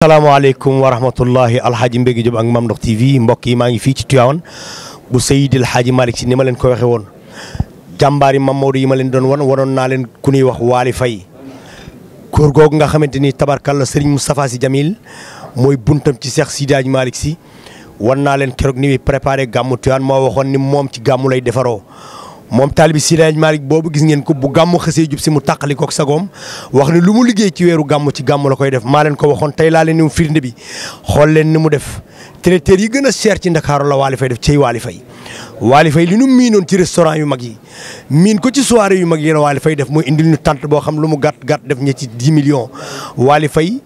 salaamaaleykum wa rahmatullahi alxaaji Mbégi Diop ak Mame Ndokh TV mbokk yi maa ngi fii ci Tivaouane bu Seydil Hadji Malick Sy ni ma leen ko waxee woon jàmbaari Mame Maodo yi ma leen doon wanoon naa leen ku ñuy wax Waly Faye góor googu nga xamante ni tabarkalla Serigne Moustapha Sy Jamil mooy buntam ci Cheikh Sidi Hadji Malick Sy wan naa leen keroog ni muy préparé gàmmu Tivaouane moo waxoon ni moom ci gàmmu lay defaroo moom taalibi Sidi Hadji Malick boobu gis ngeen ko bu gàmmu xësee jub si mu tàqali koog sagoom wax ni lu mu liggéey ci weeru gàmmu ci gàmmu la koy def maa leen ko waxoon tey laa leen ni mu firnde bi xool leen ni mu def traiteur yi gën a cher ci Ndakaaru la Waly Faye def cey Waly Faye Waly Faye li nu miinoon ci restaurant yu mag yi miin ko ci soirée yu mag yi la Waly Faye def mooy indil ñu tànt boo xam lu mu gàtt gàtt def ñe ci 10 millions Waly Faye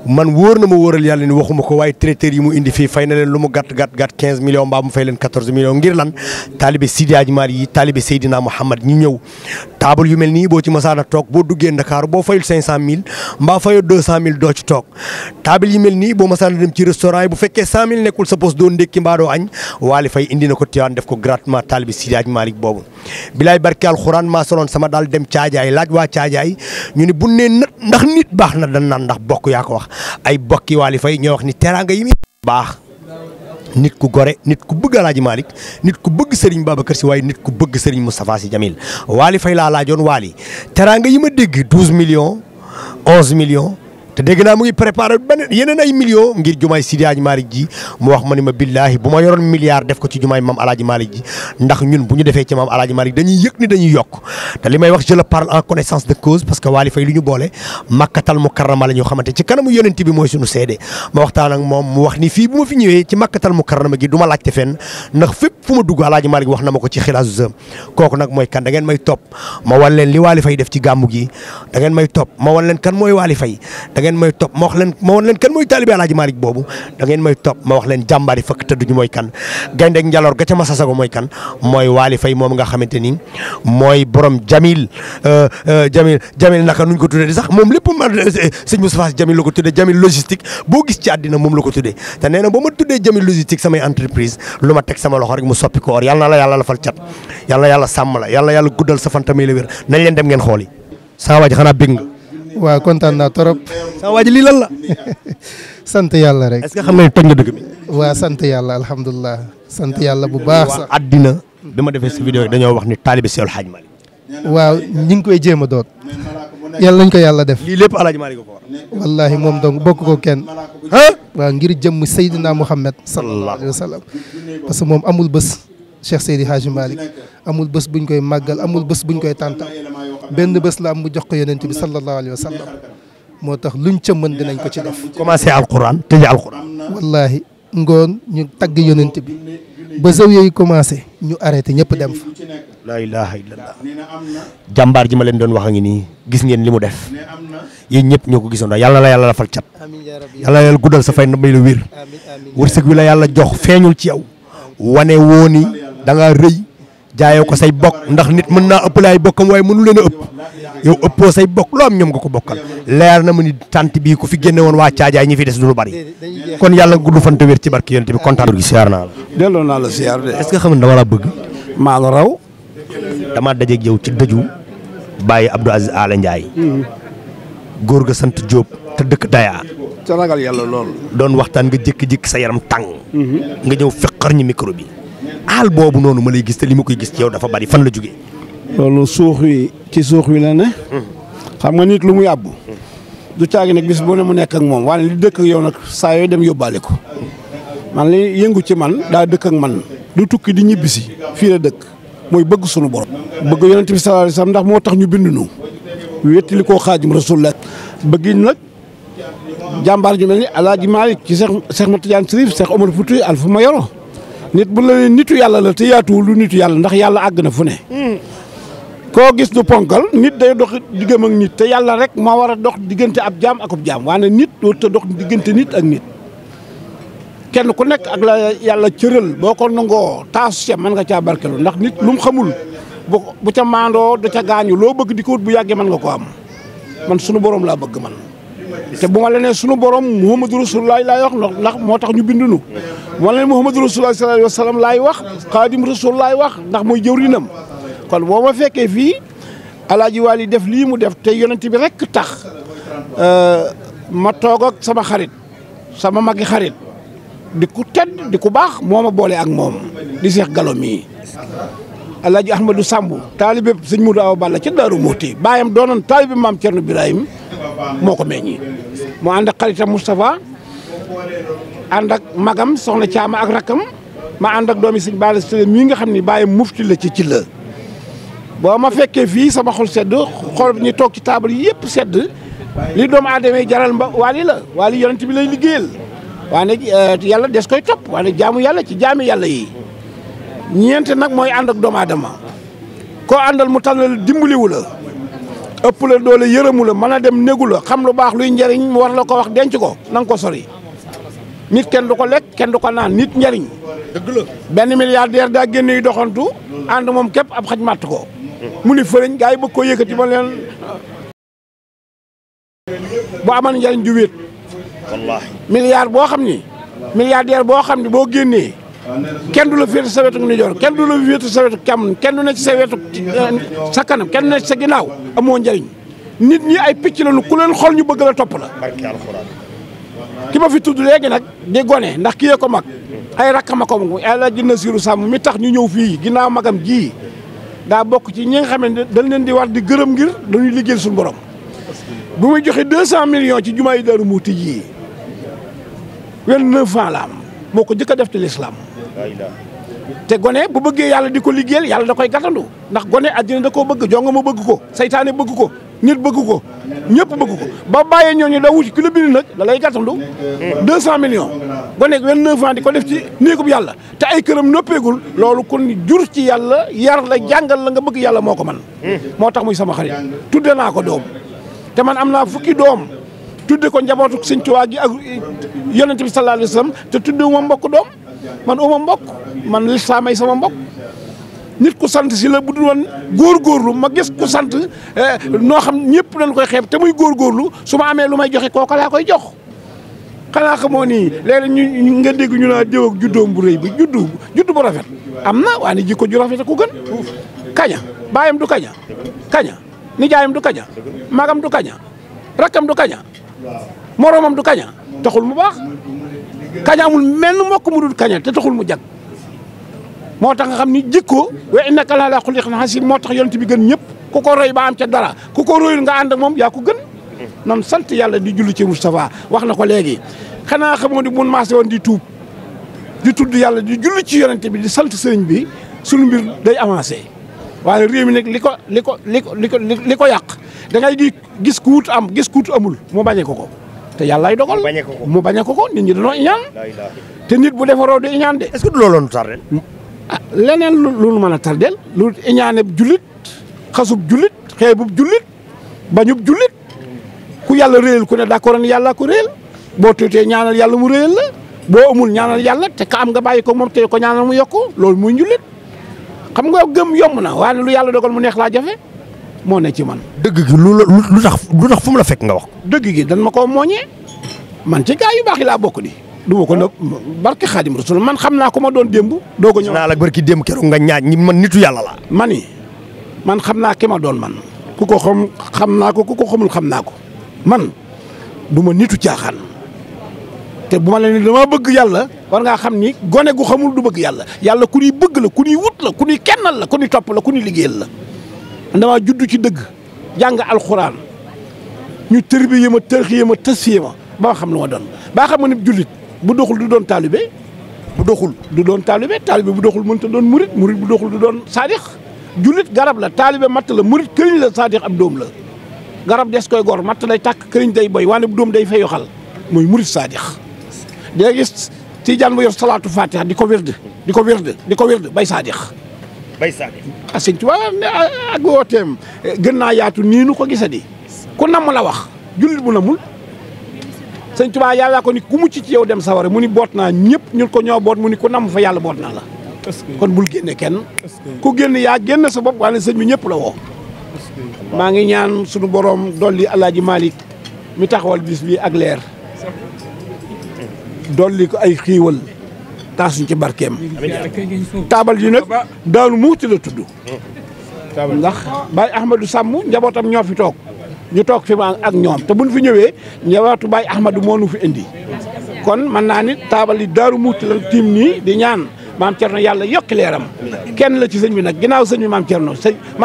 man wóor na ma wóoral yàlla ni waxuma ko waaye traiteur yi mu indi fii fay na leen lu mu gàtt 15 millions mbaa mu fay leen 14 millions ngir lan taalibe Sidi Hadji Malick yi taalibe Seydina Mouhamad ñi ñëw table yu mel nii boo ci masaana toog boo duggee Ndakaaru boo fayul 500000 mbaa fayoo 200000 doo ci toog table yi mel nii boo masaana dem ci restaurant yi bu fekkee 100000 nekkul sa poste doo ndékki mbaa doo añ Waly Faye indi na ko Tivaouane def ko gratuitement taalibe Sidi Hadji Malick boobu bilaay barke alxuraan maa soloon sama daal dem caajaay laaj waa caajaay ñu ne bu nee ndax nit baax na dan naan ndax bokk yaa ko wax ay bokki Waly Faye ñoo wax ni teraanga yi muy baax nit ku gore nit ku bëgg Alaaji Malick nit ku bëgg Serigne Babacar Sy waaye nit ku bëgg Serigne Moustapha Sy Jamil Waly Faye laa laajoon Waly teraanga yi ma dégg 12 millions 11 millions te dégg naa mu ngi préparé beneen yeneen ay millions ngir jumaay Sidi Hadji Malick ji mu wax ma ni ma billaahi bu ma yoroon milliard def ko ci jumaay Mame Alaaji Malick ji ndax ñun bu ñu defee ci Mame Alaaji Malick dañuy yëg ni dañuy yokk te li may wax je le parle en connaissance de cause parce que Waly Faye li ñu boole Makkatal Mukarrama la ñu xamante ci kanamu yonent bi mooy suñu seede ma waxtaan ak moom mu wax ni fii bu ma fi ñëwee ci Makkatal Mukarrama gi du ma laajte fenn ndax fépp fu ma dugg Alaaji Malick wax na ma ko ci xilaasu zëm kooku nag mooy kan da ngeen may topp ma wan leen li Waly Faye def ci gàmmu gi da ngeen may topp ma wan leen kan mooy Waly Faye da ngeen may topp ma wan leen kan mooy taalibe Alaaji Malick boobu da ngeen may topp ma wax leen jàmbaari fëkk tëdduñu mooy kan gayndeeg njaloor ga ca Masasago mooy kan mooy Waly Faye moom nga xamante ni mooy borom Jamil naka nuñ ko tuddee di sax moom lépp sëñ Moustapha Sy Jamil la ko tuddee Jamil logistique boo gis ci àddina moom la ko tuddee te nee na ba ma tuddee Jamil logistique samay entreprise lu ma teg sama loxo rek mu soppi ko or yàlla na la yàlla la fal cat yàlla yàlla sàmm la yàlla guddal sa fan tamit la wér nañ leen dem ngeen xool yi saa waaj xanaa bég nga waaw kontaan naa trop. saa waaj lii lan la. sant yàlla rek. est-ce que xam nga ni toj nga dëgg bi. waaw sant yàlla alhamdulilah. sant yàlla bu baax sax. waa àddina bi ma defee si vidéo yi dañoo wax ni taalibe Seydil Hadji Malick. waaw ñi ngi koy jéem a doon. yàlla nañ ko yàlla def. lii lépp Alaaji Malick ko war. wallaahi moom donc bokk ko kenn. waaw ngir jëmm Seydina Mouhamed. sallallahu alayhi wa sallam. parce que moom amul bés. Cheikh Seydi Hadji Malick amul bés buñ koy màggal amul bés buñ koy tàntal benn bés la am mu jox ko yonent bi sallallahu alayhi wa sallam moo tax luñ ca mën dinañ ko ci def. commencé alquran tëjee alquran. wallaahi ngoon ñu tagg yonent bi ba zaw yooyu commencé ñu arrêté ñëpp dem fa. la ilaha illallah jàmbaar ji ma leen doon wax a ngi nii gis ngeen li mu def yéen ñëpp ñoo ko gisoon daal yàlla la yàlla la fal cat yàlla la guddal sa fay na may la wér wërsëg wi la yàlla jox feeñul ci yow wane wooni da ngaa rëy jaayoo ko say bokk ndax nit mën naa ëppale ay bokkam waaye mënu leen a ëpp yow ëppoo say bokk loo am ñoom nga ko bokkal leer na ma ni tant bii ku fi génne woon waa caajaay ñi fi des du lu bari kon yàlla gudd fan te wér ci barki yonent bi kontaan gi siyaar naa la. delloo naa la siyaar de. est-ce que xam nga dama la bëgg. maa la raw. damaa dajeeg yow ci dëju bàyyi Abdou Aziz Ala Ndiaye. góor ga sant Diop te dëkk Daya. ca ragal yàlla lool. doon waxtaan nga jékki-jékki sa yaram tàng. nga ñëw feqar ñi micro bi. aal boobu noonu ma lay gis te li ma koy gis ci yow dafa bari fan la jógee. loolu suux wi ci suux wi la ne. xam nga nit lu mu yàbbu. du caagi nag bis boo ne mu nekk ak moom waaye li dëkk ak yow nag saa yooyu dem yóbbaale ko. man li yëngu ci man daa dëkk ak man du tukki di ñibbisi fii la dëkk mooy bëgg sunu borom. bëgg yonent bi sallallahu alayhi wasallam ndax moo tax ñu bind nu wettili koo Xaadimu Rasuul la bëgg nag jàmbaar ju mel ni Alaaji Malick ci Cheikh Mat Tidiane Chérif Cheikh Omar Fouti Alfa Mayoro nit bu la ne nitu yàlla la te yaatuwul lu nitu yàlla ndax yàlla àgg na fu ne. koo gis du ponkal nit day dox diggam ak nit te yàlla rek moo war a dox diggante ab jaam ak ab jaam waaye nit doo te dox diggante nit ak nit. kenn ku nekk ak la yàlla cëral boo ko nangoo taasu ca mën nga caa barkelu ndax nit lu mu xamul bu ca maandoo da ca gaañu loo bëgg di ko wut bu yàggee mën nga ko am man sunu borom laa bëgg man. te bu ma la nee sunu borom Muhammadu Rasulullah laay wax ndax moo tax ñu bindu nu bu ma la nee Muhammadu Rasulullah sallallahu alayhi wa sallam laay wax Xaadim Rasul laay wax ndax mooy jëwrinam kon boo ma fekkee fii Alaaji Waly def lii mu def te yonent bi rek tax ma toog ak sama xarit sama magi xarit di ku tedd di ku baax moo ma boole ak moom di Cheikh Gallo mii Alaaji Ahmadou Samb taalibe sëñ Modou Awa Balla ci Daaru Muxti baayam doonoon taalibe maam Cerno Birahim moo ko meññi mu ànd ak xaritam Moustapha ànd ak magam soxna Caama ak rakkam ma ànd ak doomi sëñ Balla Sylla mii nga xam ni baayam mufti la ci la boo ma fekkee fii sama xol sedd xol ñi toog ci taabal yëpp sedd li doomu aadama jaral waali la waali yonent bi lay liggéeyal waane yàlla des koy topp waane jaamu yàlla ci jaami yàlla yi ñeente nag mooy ànd ak doomu aadama koo àndal mu tànnal dimbaliwu la ëpp la doole yërëmu la mën a dem négu la xam lu baax luy njariñ mu war la ko wax denc ko na nga ko sori nit kenn du ko lekk kenn du ko naan nit njariñ dëgg la benn milliardaire daa génn yi doxantu ànd moom képp ab xaj màtt ko mu ni fëriñ gaa yi bëgg koo yëkkati ma leen bu amoon njariñ ju wéet wallaahi milliard boo xam ni milliardaire boo xam ni boo génnee kenn du la féete sa wetu ndijoor kenn du la féete sa wetu càmmoñ kenn du ne ci sa wetu sa kanam kenn du ne ci sa ginnaaw amoo njariñ nit ñi ay picc lañu ku leen xool ñu bëgg la topp la barke alxuraan ki ma fi tudd léegi nag di gone ndax kii yee ko mag ay rakkama ko mag Alaaji Nasiru Samb mi tax ñu ñëw fii ginnaaw magam ji daa bokk ci ñi nga xam ne dañ leen di war di gërëm ngir dañuy liggéeyal suñu borom bu muy joxe 200 millions ci jumaa yi Daaru Muxti ji 29 ans la am moo ko jëkk a def ci lislaam te gone bu bëggee yàlla di ko liggéeyal yàlla da koy gàttandu ndax gone àddina da koo bëgg jonga ma bëgg ko saytaane bëgg ko nit bëgg ko ñëpp bëgg ko ba bàyyee ñooñu da wuti ki la bind nag da lay gàttandu 200 millions gone 29 ans di ko def ci néegub yàlla te ay këram noppeegul loolu kon jur ci yàlla yar la jàngal la nga bëgg yàlla moo ko man moo tax muy sama xarit tudde naa ko doom te man am naa fukki doom tudde ko njabootu Sëñ Tuubaa gi ak yonent bi sallallahu alayhi wa sallam te tudde uma mbokk doom man uma mbokk man lislaam ay sama mbokk nit ku sant si la bu dul woon góorgóorlu ma gis ku sant noo xam ñëpp dañ koy xeeb te muy góorgóorlu su ma amee lu may joxe kooka laa koy jox xanaa xamoo ni léeg-léeg ñu nga dégg ñu naa jëw ak juddoom bu rëy bi juddu bu rafet am na waaye jikko ju rafet ku gën kaña baayam du kaña nijaayam du kaña magam du kaña rakkam du kaña moroomam du kaña taxul mu baax kaña amul menn mbokk mu dul kaña te taxul mu jag moo tax nga xam ni jikko wa innaka la ala xuluqin asiim moo tax yonent bi gën ñëpp ku ko roy ba am ca dara ku ko royul nga ànd ak moom yaa ko gën nan sant yàlla di julli ci Moustapha wax na ko léegi xanaa xamoo ni mun maase woon di tuub di tudd yàlla di julli ci yonent bi di sant sëriñ bi sunu mbir day avancé waaye réew mi nag li ko yàq da ngay gis ku wut am gis ku wut amul mu bañe ko te yàllaay dogal mu bañe ko nit ñi dañoo iñaan te nit bu defaroo di iñaan de est-ce que du looloon tardel leneen lu mën a tardel lu iñaaneb jullit xasub jullit xeebub jullit bañub jullit ku yàlla réyal ku ne d'accord ni yàlla ko réyal boo tuutee ñaanal yàlla mu réyal la boo amul ñaanal yàlla te ka am nga bàyyi ko moom te ko ñaanal mu yokku loolu muy njullit xam nga gëm yomb na waaye lu yàlla dogal mu neex laa jafe moo ne ci man. dëgg gi lu tax fu mu la fekk nga wax. dëgg gi dan ma koo mooñee man ci gaa yu baax yi laa bokk di. du ma ko nag barke Xaadim Rasul man xam naa ko ma doon démb. doo ko ñëw naa la barki démb keroog nga ñaaj ñi man nitu yàlla la. man xam naa ki ma doon man. ku ko xam naa ko ku ko xamul xam naa ko man du ma nitu caaxaan te bu ma la ni dama bëgg yàlla war ngaa xam ni gone gu xamul du bëgg yàlla ku ñuy bëgg la ku ñuy wut la ku ñuy kennal la ku ñuy topp la ku ñuy liggéeyal la. damaa juddu ci dëgg jàng alxuraan ñu tërbiye ma tërxiye ma tasfiye ma ba xam lu ma doon ba xam ne jullit bu doxul du doon taalibe bu doxul du doon taalibe bu doxul mënta doon murit bu doxul du doon saadix jullit garab la taalibe matt la murit këriñ la saadix ab doom la garab des koy gor matt lay tàkk këriñ day boy waane bu doom day fay yoxal mooy murit saadix day gis tijaan ba yor salaatu fatiha di ko wérd bay saadix Sëñ Tuubaa ak wooteem gën naa yaatu nii nu ko gisee ku namm la wax jullit bu namul Sëñ Tuubaa yàlla ko ni ku mucc ci yow dem sawara mu ni boot naa ñëpp ñun ko ñoo boot mu ni ku namm fa yàlla boot naa la kon bul génne kenn ku génn yaa génn sa bopp waaye sëñ bi ñëpp la woo maa ngi ñaan suñu borom dolli Alaaji Malick mi taxawal bis bi ak leer dolli ko ay xiiwal taasuñ ci barkeem taabal ji nag Daaru Muxti la tudd ndax Baye Ahmadou Samb njabootam ñoo fi toog ñu toog fi ma ak ñoom te buñ fi ñëwee njabootu Baye Ahmadou moo nu fi indi kon mën naa ni taabal yi Daaru Muxti la tiim nii di ñaan maam Thierno yàlla yokki leeram kenn la ci sëñ bi nag ginnaaw sëñ bi maam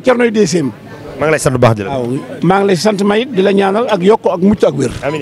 Thierno yi déeseem maa ngi lay sant bu baax di la. waaw maa ngi lay sant mayit di la ñaanal ak yokk ak mucc ak wér. amiin